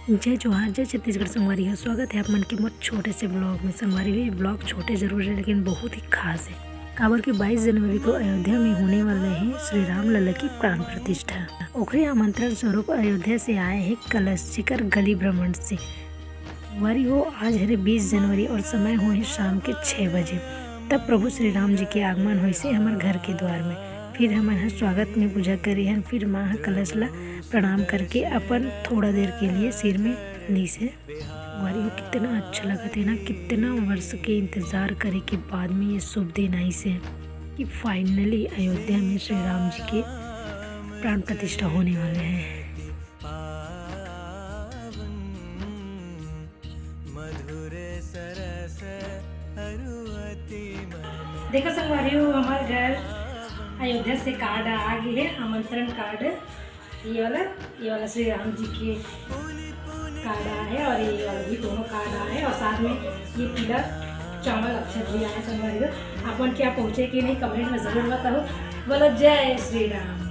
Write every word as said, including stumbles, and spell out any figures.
जय जोहार, जय छत्तीसगढ़ संगवारी हो। स्वागत है आप मन के मोर छोटे से ब्लॉग में। संगवारी हो, ये ब्लॉग छोटे जरूर है, लेकिन बहुत ही खास है, काबर कि बाईस जनवरी को अयोध्या में होने वाला है श्री राम लला की प्राण प्रतिष्ठा। ओखरे आमंत्रण स्वरूप अयोध्या से आए हैं कलश, जेकर गली भ्रमण से। संगवारी हो, आज हरे बीस जनवरी और समय हो है शाम के छः बजे। तब प्रभु श्री राम जी के आगमन होइसे हमर घर के द्वार में। फिर हमन ह स्वागत में पूजा करे हन, फिर माँ ह कलश ला प्रणाम करके अपन थोड़ा देर के लिए सिर में लीस है। संगवारी हो, कितना अच्छा लगत है ना, कितना वर्ष के इंतजार करे के बाद में ये शुभ दिन आइस है कि फाइनली अयोध्या में श्री राम जी के प्राण प्रतिष्ठा होने वाले हैं। देखो संगवारी हो, हमार घर अयोध्या से कार्ड आ गए है, आमंत्रण कार्ड। ये वाला, ये वाला श्री राम जी के कार्ड आए है और ये वाला भी, दोनों कार्ड आए है और साथ में ये पीला चावल अक्षत भी आए है। संगवारी हो, आप मन के यहाँ पहुँचे कि नहीं, कमेंट में जरूर बताओ। बोलो जय श्री राम।